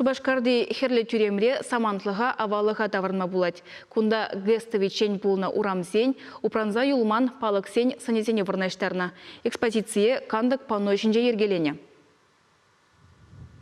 Шупашкарти Хӗрлӗ тӳремре самантлӑха аваллӑха таврӑнма пулать. Кунта ГЭС тӑвиччен пулнӑ урамсен, упранса юлман палӑксен сӑнӗсене вырнаҫтарнӑ. Экспозицие кантӑк панно ҫинче йӗркеленӗ.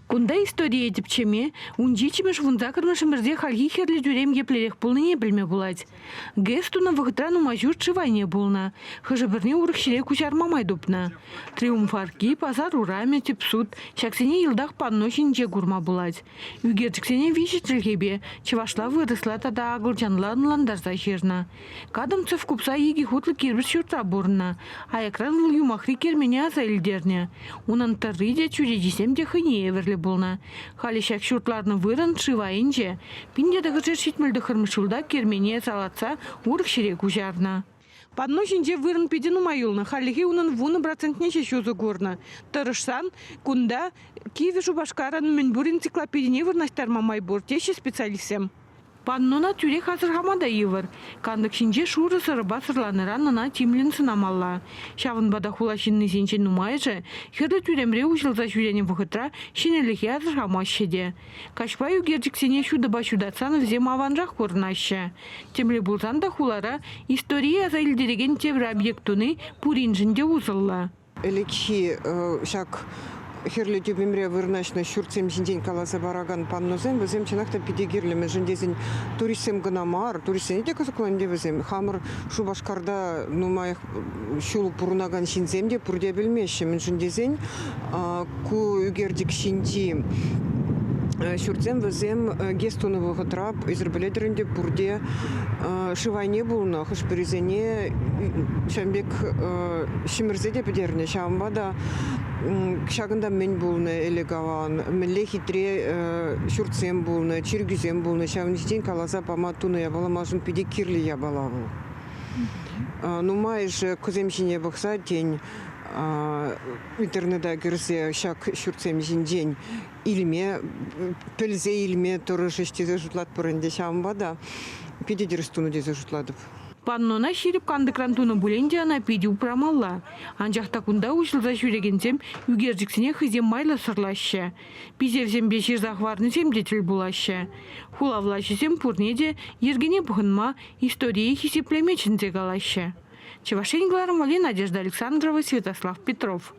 Кунта историе тӗпчеме 17-мӗш 18-мӗш ӗмӗрте хальхи Хӗрлӗ тӳрем еплерех пулнине пӗлме пулать. ГЭС тунӑ вӑхӑтра нумай ҫурт шыв айне пулнӑ, хӑшӗ-пӗрне урӑх ҫӗре куҫарма май тупнӑ. Триумф арки, пасар урамӗ, тӗп суд ҫаксене йӑлтах панно ҫинче курма пулать. Ӳкерчӗксене виҫӗ чӗлхепе чӑвашла, вырӑсла тата акӑлчанла ӑнлантарса ҫырнӑ. Кадомцев купса икӗ хутлӑ кирпӗч ҫуртра пурӑннӑ. Аякран вӑл юмахри кермене аса илтернӗ. Унӑн тӑрри те, чӳречисем те хӑйне евӗрлӗ пулнӑ. Халӗ ҫак ҫурт ларнӑ вырӑн шыв айӗнче. 1979 ҫулта кермене салатса урӑх ҫӗре куҫарнӑ. Панно ҫинче вырӑн питӗ нумай юлнӑ. Хальлӗхе унӑн 10 процентне ҫеҫ усӑ курнӑ. Тӑрӑшсан кунта Кивӗ Шупашкарӑн мӗнпур энциклопедине вырнаҫтарма май пур, теҫҫӗ специалистсем. Паннона тӳрех асӑрхама та йывӑр. Кантӑк ҫинче шурӑ сӑрӑпа сӑрланӑран ӑна тимлӗн сӑнамалла. Ҫавӑнпа та хула ҫыннисенчен нумайӑшӗ Хӗрлӗ тӳремре уҫӑлса ҫӳренӗ вӑхӑтра ҫӗнӗлӗхе асӑрхамаҫҫӗ те. Каҫпа ӳкерчӗксене ҫутӑпа ҫутатсан вӗсем аванрах курӑнаҫҫӗ. Темле пулсан та хулара историе аса илтерекен тепӗр объект туни пуриншӗн те усӑллӑ. Ӗлӗкхи ҫак Хӗрлӗ тӳпемре вырнаҫнӑ ҫуртсем ҫинчен каласа паракан панносем вӗсем чӑнах та питӗ кирлӗ. Мӗншӗн тесен туристсем кӑна мар, туристсене те кӑсӑклӑ ӗнтӗ вӗсем. Хамӑр Шупашкарта нумай ҫул пурӑнакан ҫынсем те пурте пӗлмеҫҫӗ. Мӗншӗн тесен ку ӳкерчӗк ҫинчи ҫуртсем вӗсем ГЭС тунӑ вӑхӑтра, эсир пӗлетӗр ӗнтӗ, пурте шыв айне пулнӑ. Хӑш-пӗрисене ҫавӑн пек ҫӗмӗрсе те пӗтернӗ. Ҫавӑнпа та ҫакӑнта мӗн пулнӑ ӗлӗк-аван, мӗнле хитре ҫуртсем пулнӑ, чиркӳсем пулнӑ, ҫавӑн ҫинчен каласа пама тунӑ япала маншӑн питӗ кирлӗ япала вӑл. Нумайӑшӗ кусем ҫине пӑхса, тен, интернета кӗрсе ҫак ҫуртсем ҫинчен илме, пӗлсе илме тӑрӑшӗҫ тесе шутлатпӑр ӗнтӗ. Ҫавӑнпа та питӗ тӗрӗс тунӑ тесе шутлатӑп. Паннона ҫирӗп кантӑкран тунӑ пулин те ӑна питӗ упрамалла. Анчах та кунта уҫӑлса ҫӳрекенсем ӳкерчӗксене хӑйсем майлӑ сӑрлаҫҫӗ. Писевсемпе ҫырса хӑварнисем те тӗл пулаҫҫӗ. Хула влаҫӗсем пурне те йӗркене пӑхӑнма, историе хисеплеме чӗнсе калаҫҫӗ. Чӑваш Ен кӑларӑм валли Надежда Александрова, Святослав Петров.